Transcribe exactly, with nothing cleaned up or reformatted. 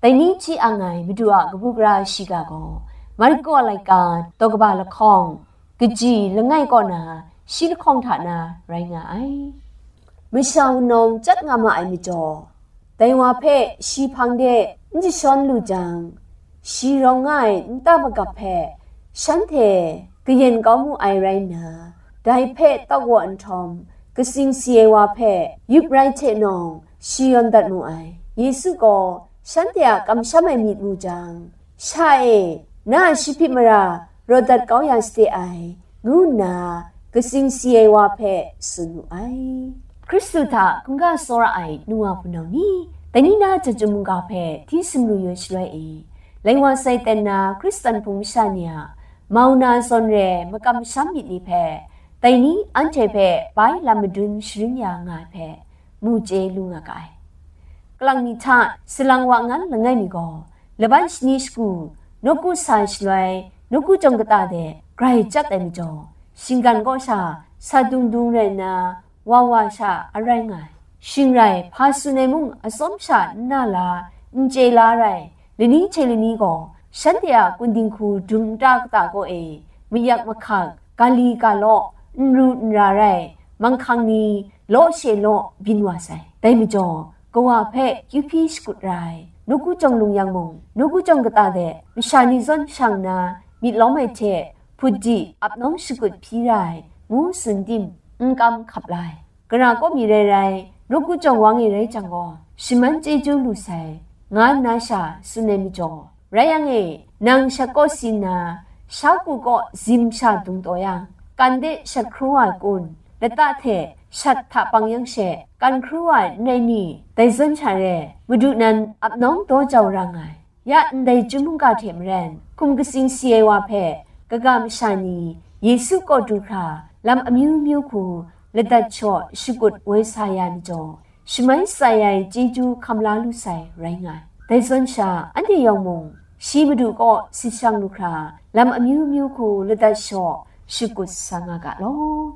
Dai ni hti ang ai Madu a kabu gara shiga gaw, Marko a laika daw kaba lahkawng, kaji langai kaw na shi lahkawng hta na rai nga ai. Masha wunawng chyat nga ma ai majaw, dai wa hpe shi hpang de n jashawn lu jang, shi rawng nga ai nta magap hpe shanhte kayen kau mu ai rai nna, dai hpe tawk wa nhtawm, katsing si ai wa hpe yup rai hte nawng shi yawn dat mu ai. Yesu gaw shanhte a kamsham ai myit mu jang, "Sha e, na a shahpit mara rawt dat kau ya sade ai," ngu nna katsing si ai wa hpe tsun wu ai. Hkristu hta hkungga tsawra ai nu wa hpunau ni, dai ni na jahtum mungga hpe hti sumru yaw shaloi e, lai wa sai ten na Hkristan hpung masha ni a mau na zawn re makam masham myit ni hpe, dai ni anhte hpe bai lam madun sharin ya nga ai hpe, mu chye lu nga ga ai. Kalang mi hta salang wa ngan langai mi gaw, laban shani shagu, nawku sa shaloi, nawku jawng kata de grai chyat ai majaw, shinggan kaw sha sa dung dung rai nna, wa wa sha arai nga ai. Shing rai, hpa tsun ai mung atsawm sha n na la, n chye la rai, lani hte lani gaw, shanhte a kun dinghku dum nta kata kaw e, mayak mahkak, ga li ga law, n ru n ra rai, manghkang ni law she law byin wa sai. Dai majaw, kawa hpe kyu hpyi shakut ra ai, nawku jawng lung yang mung, nawku jawng kata de masha ni zawn shang nna, myit lawm ai hte, hput di ap nawng shakut hpyi ra ai, ngu tsun tim, n kam hkap la ai. Gara kaw mi rai rai, nawku jawng wang e rai jang gaw, shaman chyeju lu sai, nga nna sha tsun ai majaw, rai yang e, nang shat kaw si nna, sha ku kaw zim sha dung taw yang, kan de shat hkru wa ai kun, lata hte shat hta pang yang she, kan hkru wa ai n rai ni, dai zawn sha re, Madu nan ap nawng daw jau ra nga ai. Ya ndai chyum mungga hte maren, hkum katsing si ai wa hpe, kaga masha ni Yesu kaw du hkra, lam amyu myu hku ladat shaw shakut woi sa ya ai majaw, shamai tsa ya ai chyeju hkam la lu sai rai nga ai. Dai zawn sha, anhte yawng mung, shi Madu kaw sit shang lu hkra, lam amyu myu hku ladat shaw shakut sa nga ga law.